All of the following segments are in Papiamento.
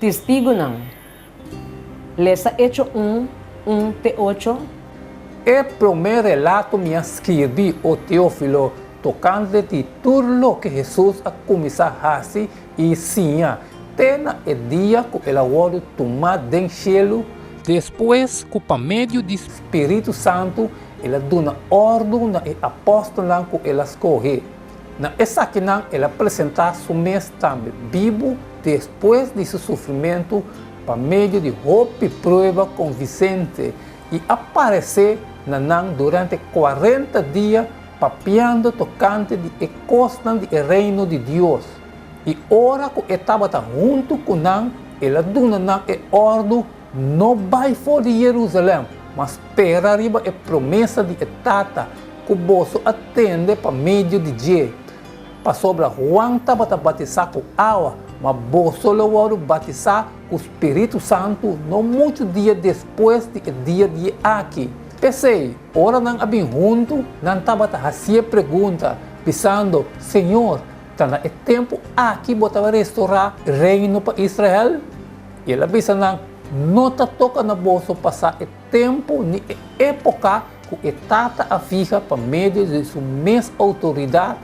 Testigunan. Lesa Echo un, un te ocho. E promé relato mi a skirbi, o Teófilo, tokante di tur loke Hesus a kuminsá hasi i siña te na e dia ku el a wòrdu tumá den shelu, despues ku pa medio di Spiritu Santu el a duna òrdu na e apòstelnan ku el a skohe. Na esakinan el a presentá su mes tambe bibu despues di su sufrimentu pa medio di hopi prueba konvisente i a paresé na nan durante kuarenta dia papiando tokante di e kosnan di e Reino di Dios. I ora ku e tabata huntu ku nan, el a duna nan e òrdu, No bai for di Jerusalèm, ma spera riba e promesa di e Tata, ku boso a tende pa medio di dje. Pasobra Huan tabata batisá ku awa, ma boso lo wòrdu batisá ku spiritu santu no muchu dia despues di e dia di aki. P'esei, ora nan a bin huntu, nan tabata hasié pregunta, bisando, Señor, ta na e tempu aki bo ta restorá reino pa Israel? I el a bisa nan, No ta toka na boso pa sa e tempu ni e époka ku e Tata a fiha pa medio di su mes outoridat,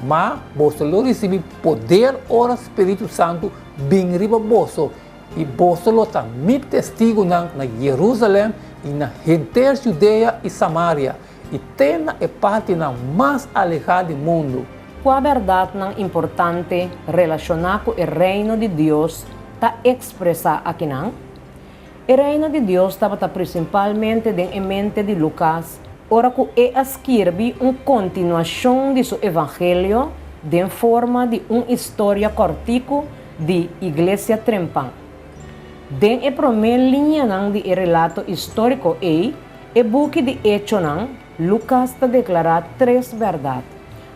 ma boso lo risibí poder ora spiritu santu bin riba boso, i boso lo ta mi testigunan na Jerusalèm i na henter Judea i Samaria, i te na e partinan mas alehá di mundu. Kua bèrdatnan importante relashoná ku e Reino di Dios ta ekspresá akinan? E Reino di Dios tabata prinsipalmente den e mente di Lukas ora ku e a skirbi un kontinuashon di su Evangelio den forma di un istoria kòrtiku di Iglesia Trempan. Den e promé liñanan di e relato istóriko ei, e buki di Echonan, Lukas ta deklará tres bèrdat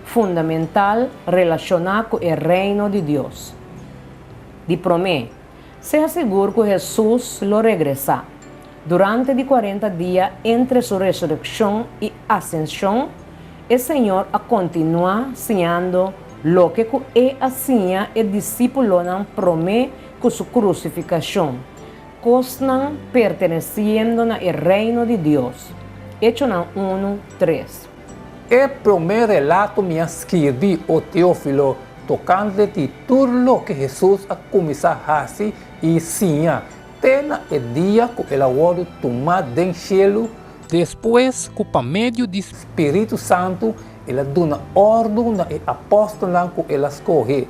fundamental relashoná ku e Reino di Dios. Di promé, sea sigur ku Hesus lo regresá. Durante di kuarenta dia entre su resurekshon i asenshon, e Señor a kontinuá siñando loke ku e a siña e disípulonan promé ku su krusifikashon, kosnan pertenesiendo na e Reino di Dios. Echonan unu, tres. E promé relato mi a skirbi, o Teófilo, tokante di tur loke Hesus a kuminsá hasi i siña te na e dia ku el a wòrdu tumá den shelu, despues ku pa medio di spiritu santu el a duna òrdu na e apòstelnan ku el a skohe.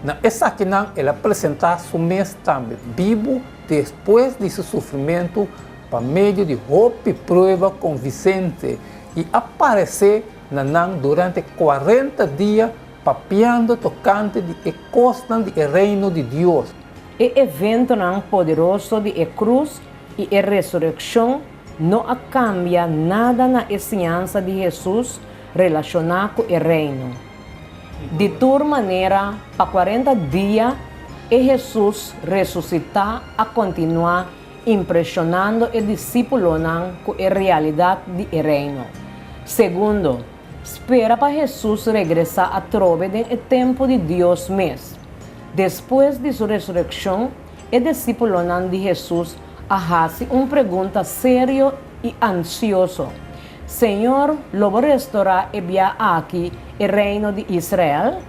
Na esakinan el a presentá su mes tambe bibu despues di su sufrimentu pa medio di hopi prueba konvisente i a paresé na nan durante kuarenta dia papiando tokante di e kosnan di e Reino di Dios. E eventonan poderoso di e krus i e resurekshon no a kambia nada na e siñansa di Hesus relashoná ku e Reino. Di tur manera, pa kuarenta dia e Hesus resusitá a kontinuá impreshonando e disípulonan ku e realidat di e Reino. Segundo, spera pa Hesus regresá atrobe den e tempu di Dios mes. Despues di su resurekshon, e disípulonan di Hesus a hasi un pregunta serio i ansioso, Señor, lo bo restorá e bia aki e reino di Israel?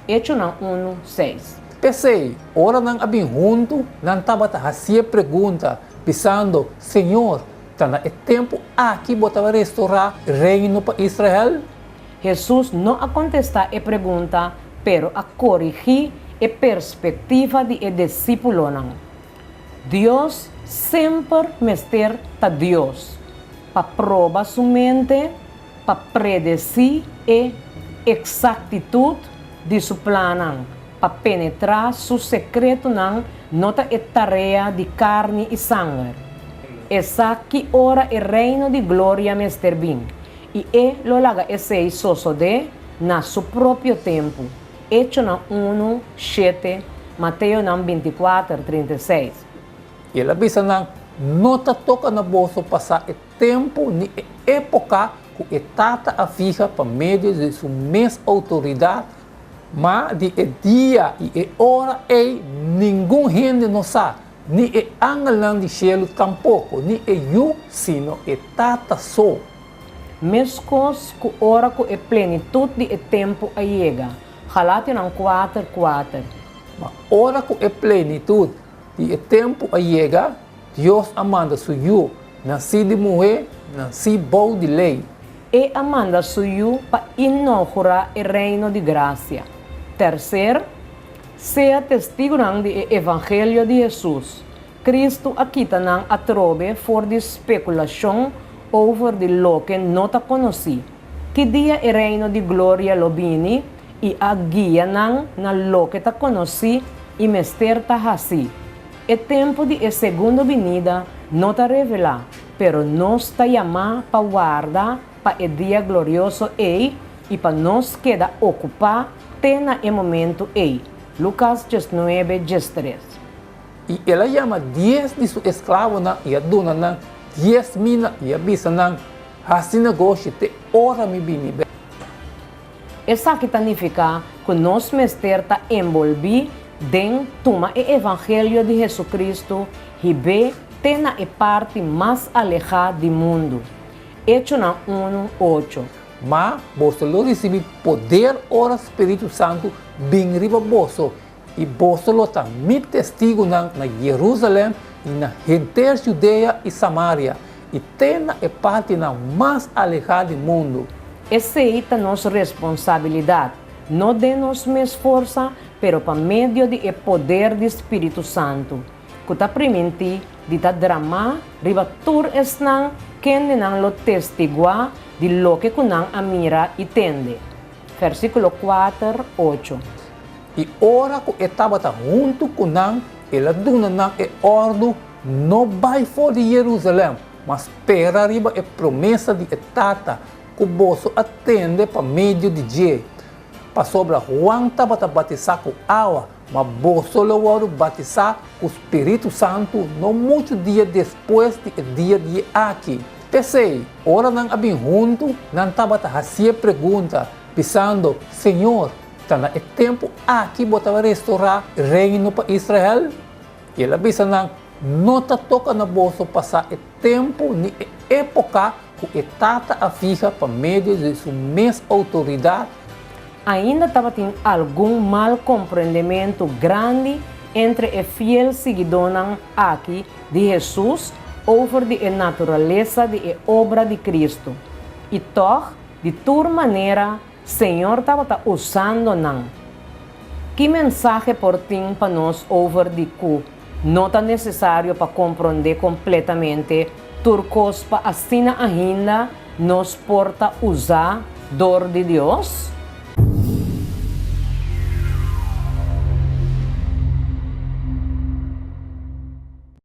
Echonan unu, seis. P'esei, ora nan a bin huntu, nan tabata hasié pregunta, bisando, Señor, ta na e tempu aki bo ta restorá reino pa Israel? Hesus no a kontestá e pregunta, pero a korigí e perspektiva di e disípulonan. Dios semper mester ta Dios, pa proba su mente, pa predesí e eksaktitut di su plannan, pa penetrá su sekretonan no ta e tarea di karni i sanger. E sa ki ora e Reino di gloria mester bin, i e lo laga esei sosodé na su propio tempu. Echonan unu, shete, Mateonan 24, 36. I el a bisa nan, No ta toka na boso pa sa e tempu ni e époka ku e Tata a fiha pa medio di su mes outoridat. Ma di e dia i e ora ei ningun hende no sa, ni e angelnan di shelu tampoko, ni e Yu, sino e Tata so. Meskos ku ora ku e plenitut di e tempu a yega. Galationan kuater, kuater. Ma ora ku e plenitut di e tempu a yega, Dios a manda su Yu, nasí di muhé, nasí bou di lei. E a manda su Yu pa inougurá e Reino di grasia. Terser, sea testigunan di e evangelio di Hesus. Kristu a kita nan atrobe for di spekulashon over di loke no ta konosí. Ki dia e Reino di gloria lo bini i a guia nan na loke ta konosí i mester ta hasí. E tempu di e segundo binida no ta revelá, pero nos ta yamá pa warda pa e dia glorioso ei i pa nos keda okupá te na e momentu ei. Lukas diesnuebe, diestres. I el a yama dies di su esklabonan i a duna nan dies mina i a bisa nan, Hasi negoshi te ora mi bini bèk. Esaki ta nifiká ku nos mester ta enbolbí den tuma e evangelio di Hesu-Kristu hib'é te na e parti mas alehá di mundu. Echonan unu, ocho. Ma boso lo risibí poder ora Spiritu Santu bin riba boso, i boso lo ta mi testigunan na Jerusalèm i na henter Judea i Samaria, i te na e partinan mas alehá di mundu. Esei ta nos responsabilidat, no den nos mes forsa, pero pa medio di e poder di Spiritu Santu, ku ta primintí di ta dramá riba tur esnan kendenan lo testiguá di loke ku nan a mira i tende. Versíkulo kuater, ocho. I ora ku e tabata huntu ku nan, el a duna nan e òrdu, No bai for di Jerusalèm, ma spera riba e promesa di e Tata, ku boso a tende pa medio di dje. Pasobra Huan tabata batisá ku awa, ma boso lo wòrdu batisá ku Spiritu Santu no muchu dia despues di e dia di aki. P'esei, ora nan a bin huntu, nan tabata hasié pregunta, bisando, Señor, ta na e tempu aki bo ta restorá reino pa Israel? I el a bisa nan, No ta toka na boso pa sa e tempu ni e époka ku e Tata a fiha pa medio di su mes outoridat. Ainda tabatin algun mal komprendementu grandi entre e fiel siguidónan aki di Hesus over di e naturalesa di e obra di Kristu. I tòg, di tur manera, Señor tabata usando nan. Ki mensahe por tin pa nos over di ku no ta nesesario pa komprondé kompletamente tur kos pa asina ainda nos por ta usá dor di Dios?